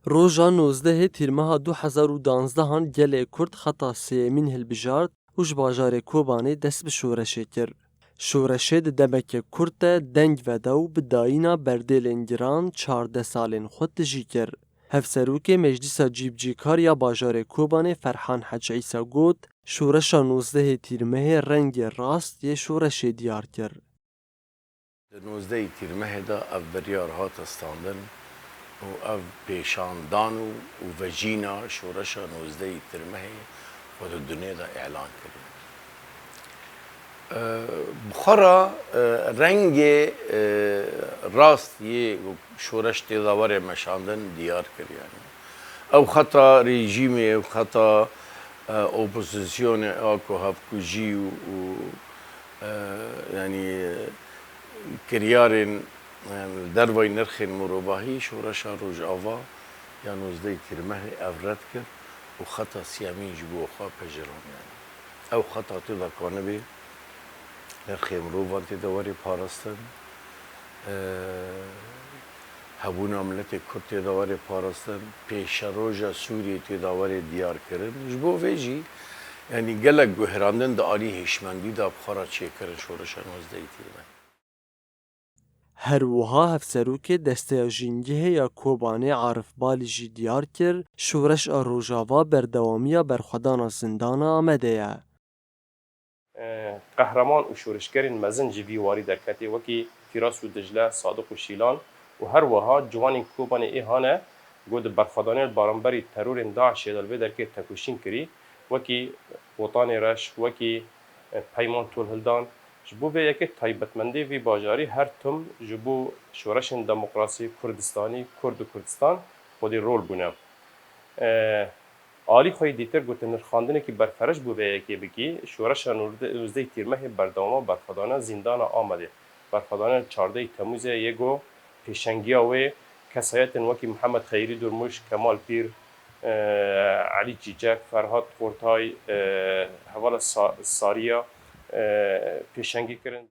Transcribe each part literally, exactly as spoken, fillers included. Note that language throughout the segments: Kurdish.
Roja nozdehê Tîrmeha du hezar û danzdehan gelê Kurd xeta sêyemîn hilbijart û ji bajarê Kobanê dest bi şoreşê kir. Şoreşê di demeke kurt de deng veda û bi dayîna berdêlên giran çardeh salên xwe tijî kir. Hevserokê Meclîsa Cîbicîkar ya bajarê Kobanê Ferhan Hec Îsa got, şoreşa nozdehê Tîrmehê rengê rast yê şoreşê diyar kir. Di nozdehê Tîrmehê de ev biryar hate standin û ev pêşandan û, û vejîna şoreşa nozdehê Tîrmehê xwe di dunê de îlan kiriye. E, bi xwe re, e, rengê, e, rast yê şoreş tê de were meşandin diyar kir, yanî. Ew xeta rejîmê, ew xeta, e, opozisyonê a ku hevkujî û, û, e, yanî, kiryarên, e, li dervayî nirxên mirovahî şoreşa Rojava ya nozdehê Tîrmehê ev red kir û xeta siyemîn ji bo xwe pejirand, yanî. Ew xeta tê de kanibê nirxê mirovan tê de were parastin, e, hebûna miletê Kurd tê de were parastin, pêşeroja Sûriyê tê de were diyar kirin. Ji bo vê jî, yanî gelek guherandin di alî hişmendî de bi xwe re çêkirin şoreşa nozdehê Tîrmehê. Her wiha hevserokê Desteya Jîngehê ya Kobanê Arif Balî jî diyar kir, şoreşa Rojava berdewamiya berxwedana zindana Amedê ye. Qehreman û şoreşgerên mezin ji vî warî derketê wekî Fîras û Dicle, Sadiq û Şîlan û her wiha ciwanên Kobanê ê hane ku di berxwedanê li baramberî terorên DAIŞê de li vê derkê tekoşîn kirî, wekî Botanê Reş, wekî, e, Peyman Tolhildan. Ji bo vê yekê taybetmendê vî bajarî her tim ji bo şoreşên demokrasî, Kurdistanî, Kurd û Kurdistan xwedî rol bûne. E, Alî xwe yî dîtir ku tu nirxandinekî berfereş bo vê yekê bikî, şoreşa nûzde-, nûzdehê Tîrmehê berdewama berxwedana zîndana Amedê. Berxwedana çardehê Temûzê yê ku pêşengiya wê kesayetên wekî Mihemed Xeyrî Durmuş, Kemal Pîr, e, Elî Çîçek, Ferhat Xortay, e, hevala Sa-, Sariya, e, pêşengî kirin.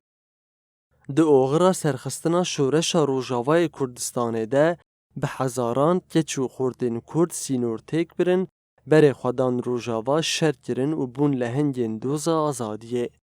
Di oxira serxistina şoreşa Rojavayê Kurdistanê de bi hezaran keç û xortên Kurd sînor têk birin, berê xwe dan Rojava, şer kirin û bûn lehengên doza azadiyê.